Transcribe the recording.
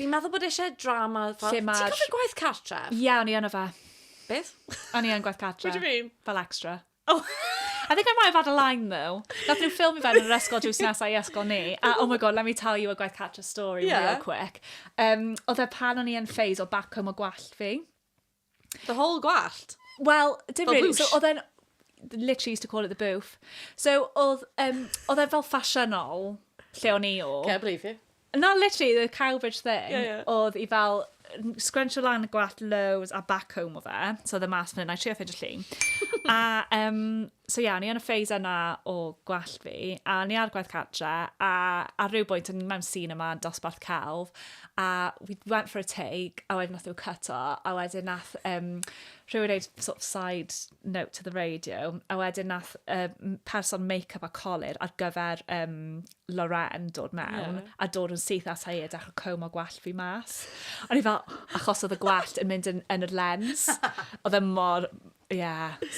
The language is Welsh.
Fi'n meddwl bod eisiau drama fel. Lle ma'r. Ti'n cofio Gwaith Cartref? Ie, o'n i yno fe. Beth? O'n i yn Gwaith Cartref. What do you mean? Fel extra. Oh. I think I might have had a line though. Nath nhw ffilm i fe yn yr ysgol drws nesaf i ysgol ni. A oh my God, let me tell you a Gwaith Cartref story real quick. Oedd e pan o'n i yn phase o back home o gwallt fi. The whole gwallt? Wel, dim Fel really. So boosh? oedd e'n, literally used to call it the boof. So oedd, oedd e fel ffasiynol lle o'n i o. Can't believe you. Na, literally, the Cowbridge thing, Yeah. oedd i fel scrunchio lan y gwallt loads a back home o fe. So oedd e mas fan hyn, a trio ffeindio llun. A, so yeah, o'n i yn y phase yna o gwallt fi, a o'n i ar Gwaith Cartre, a ar ryw bwynt o'n i mewn scene yma yn dosbarth celf, a we went for a take, a wedyn nath nhw cut o, a wedyn nath rhywun wneud sort of side note to the radio, a wedyn nath person make-up a colur ar gyfer Loren dod mewn, a dod yn syth ata i a dechrau comb o gwallt fi mas. O'n i fel, achos oedd y gwallt yn mynd yn y lens, oedd e mor, yeah.